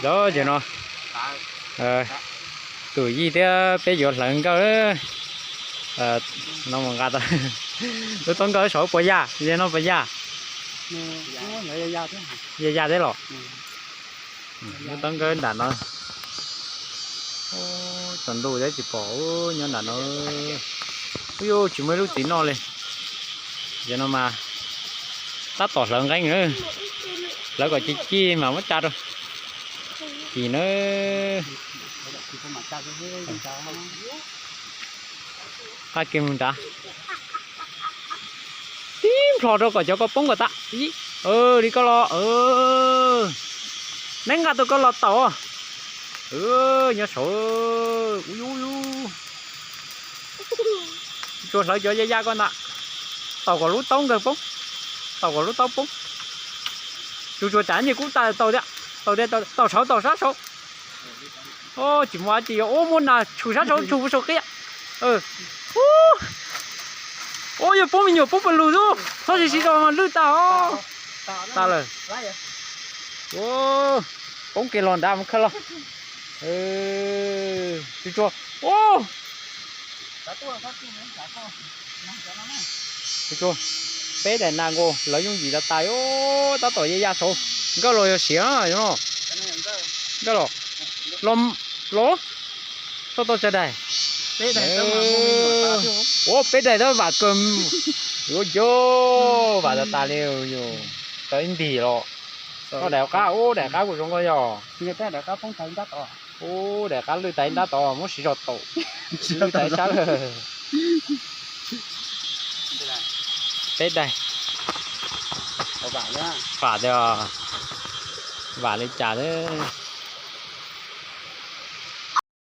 Cov ces no, tus yij thiab peb yuav hlawv nkawj. No mus nqa tau lub taub nkawj saum puas yaj, yog no puas yaj? Yaj yaj thiab los? Lub taub nkawj nram no. Tsaus ntuj thiab tsis pom, nyob nram no. Ub yuj, tsis muaj ib lub txiv noj li. Ces no mas tab tom hlawv nqeeb, hlawv kom ci ci mas muab tsa rau tim na. Qab kiag mus nrad, tib nplho rau kom cov ko poob kom tas. Li koj los, neb nqa tus ko los taum. Nyob saud, ub yuj, tsuas hlawv cov ya ya ko ntag, taum kom lub taub nkawg poob, taum kom lub taub poob. Tsuas tsuas tsam nyuag kub tas taum thiab, taum thiab, taum saud, taum sab saud. Tsis muaj dab tsi, ub muaj nas tshum sab saud, tshum saud qia. Ub, yog poob me nyuam poob pas lug xwb, txhob siv siv zog mas lwj tas os. Tas lawm. Poob kiag los nrad mus khawb los. Tsuas tsuas, ub, tsuas tsuas, peb daim nas nkaus lawv yooj yim tas tas, tab tom ya ya saud. Nkawj los yog siav no, nkawj los, los, txhob tau tsawg daim. Ua peb daim tab vam kawg, yuav nco, vam tas tas li. Tau ib ntim los, daim qab, ub daim qab kuj zoo nkauj yog. Ub daim qab lwj tas ib nrab tod, muab siv zog taum, lwj tas ib sab lawm. Peb daim. Vam tias, vam li cas thiab.